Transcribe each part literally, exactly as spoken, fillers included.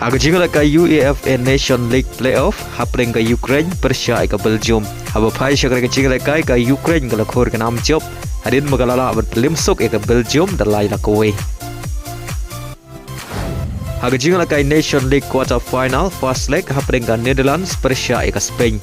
Ha ka jingïalehkai UEFA Nation League Playoff, hapdeng ka Ukraine pyrshah ïa ka Belgium. Haba phai sha kane ka jingïalehkai, ka Ukraine ka la khur ka nam jop hadien ba ka la lah ban pynlem suk ïa ka Belgium da lai la kawei. Ha ka jingïalehkai Nation League quarter final first leg, hapdeng ka Netherlands pyrshah ïa ka Spain.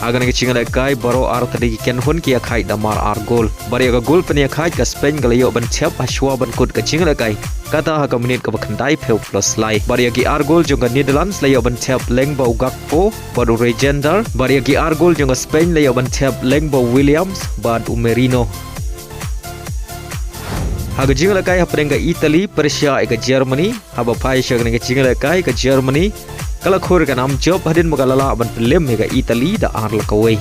Ha kane ka jingïalehkai baroh artylli ki kynhun ki ïakhaid da mar ar gol. Bad ïa ka gol pynïakhaid ka Spain ka la ïoh ban thep ha shuwa ban kut ka jingïalehkai, kata ha ka minit kaba khyndai phew plus lai. Bad ïa ki ar gol jong ka Netherlands la ïoh ban thep lyngba u Gakpo bad u Regener. Bad ïa ki ar gol jong ka Spain la ïoh ban thep lyngba u Williams bad u Merino. Ha ka jingïalehkai hapdeng ka Italy pyrshah ïa ka Germany, haba phai sha kane ka jingïalehkai, ka Germany ka la khur ka nam jop hadien ba ka la lah ban pynlem ïa ka Italy da ar la kawei.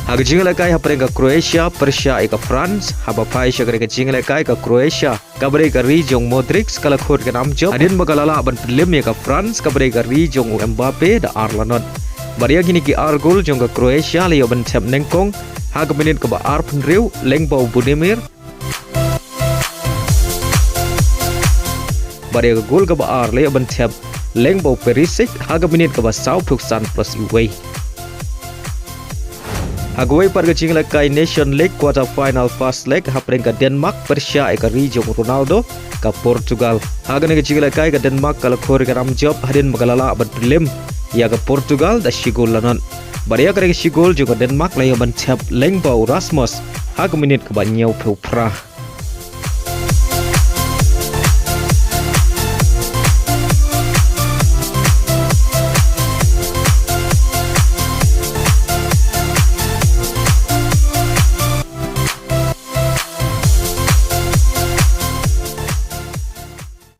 Ha ka jingïalehkai hapdeng ka Croatia pyrshah ïa ka France, haba phai sha kane ka jingïalehkai, ka Croatia kaba dei ka ri jong u Modric ka la khur ka nam jop hadien ba ka la lah ban pynlem ïa ka France kaba dei ka ri jong u Mbappe da ar la not. Bad ïa kine ki ar gol jong ka Croatia la ïoh ban thep nyngkong ha ka minit kaba arphew hynriew lyngba u Budimir. Bad ïa ka gol kaba ar la ïoh ban thep lyngba u Perisic ha ka minit kaba sawphew san plus uwei. Ha kawei pat ka jingïalehkai Nation League quarter final first leg, hapdeng ka Denmark pyrshah ïa ka ri jong u Ronaldo, ka Portugal. Ha kane ka jingïalehkai ka Denmark ka la khur ka nam jop hadien ba ka la lah ban pynlem ïa ka Portugal da shi gol la not. Bad ïa kane ka shi gol jong ka Denmark la ïoh ban thep lyngba u Rasmus ha ka minit kaba hynñiewphew phra.